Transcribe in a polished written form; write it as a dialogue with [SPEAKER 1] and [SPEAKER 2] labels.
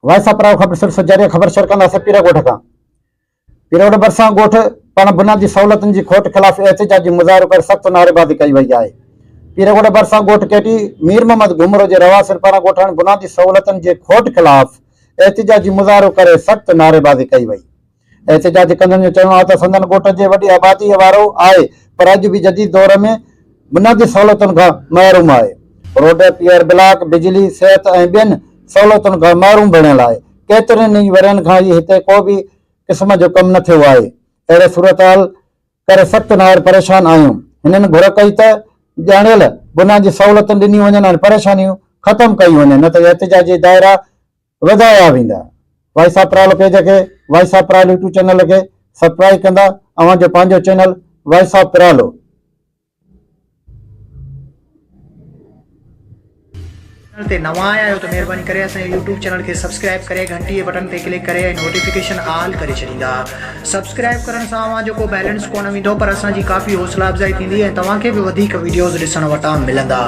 [SPEAKER 1] Voice of پرايو خبر سلسلو جاري خبر شيئر ڪنداسين پيرا ڳوٺ کان. پيرا ڳوٺ ڀرسان ڳوٺ پاڻ بنيادي سهولتن جي کوٽ خلاف احتجاجي مظاهرو ڪري سخت نعريبازي ڪئي وئي آهي. پيرا ڳوٺ ڀرسان ڳوٺ ڪيٽي مير محمد گهمرو جي رهواسين پاران ڳوٺاڻن بنيادي سهولتن جي کوٽ خلاف احتجاجي مظاهرو ڪري سخت نعريبازي ڪئي وئي. احتجاج ڪندڙن جو چوڻ آهي ته سندن ڳوٺ جي وڏي آبادي وارو آهي پر اڄ به جديد دور ۾ بنيادي سهولتن کان محروم آهي. روڊ، پيئر بلاڪ، بجلي، صحت ۽ ٻين سهولتن کان محروم بڻيل آهي. ڪيترن ئي ورهين کان ئي هتي ڪو به قسم جو ڪم نه ٿيو آهي. اهڙي صورتحال ڪري سخت ناهر پريشان آهيون. هنن گهر ڪئي ته ڄاڻايل بنيادي سهولتون ڏنيون وڃن ۽ پريشانيون ختم ڪيون وڃن نه ته احتجاجي دائرا وڌايا ويندا. وائس آف پرالو پيج کي وائس آف پرالو يوٽيوب چينل کي سبسڪرائب ڪندا اوهان جو پنهنجو چينل وائس آف پرالو.
[SPEAKER 2] چينل تي نوان آيا آهيو ته مهرباني ڪري اسان جي يوٽيوب چينل کي سبسڪرائب ڪري گهنٽي جي بٽڻ تي ڪلڪ ڪري ۽ نوٽيفڪيشن آل ڪري ڇڏيندا. سبسڪرائب ڪرڻ سان اوهان جو ڪو بيلنس ڪونه ويندو پر اسان جي ڪافي حوصلا افزائي ٿيندي ۽ توهان کي به وڌيڪ وڊيوز ڏسڻ وٽان ملندا.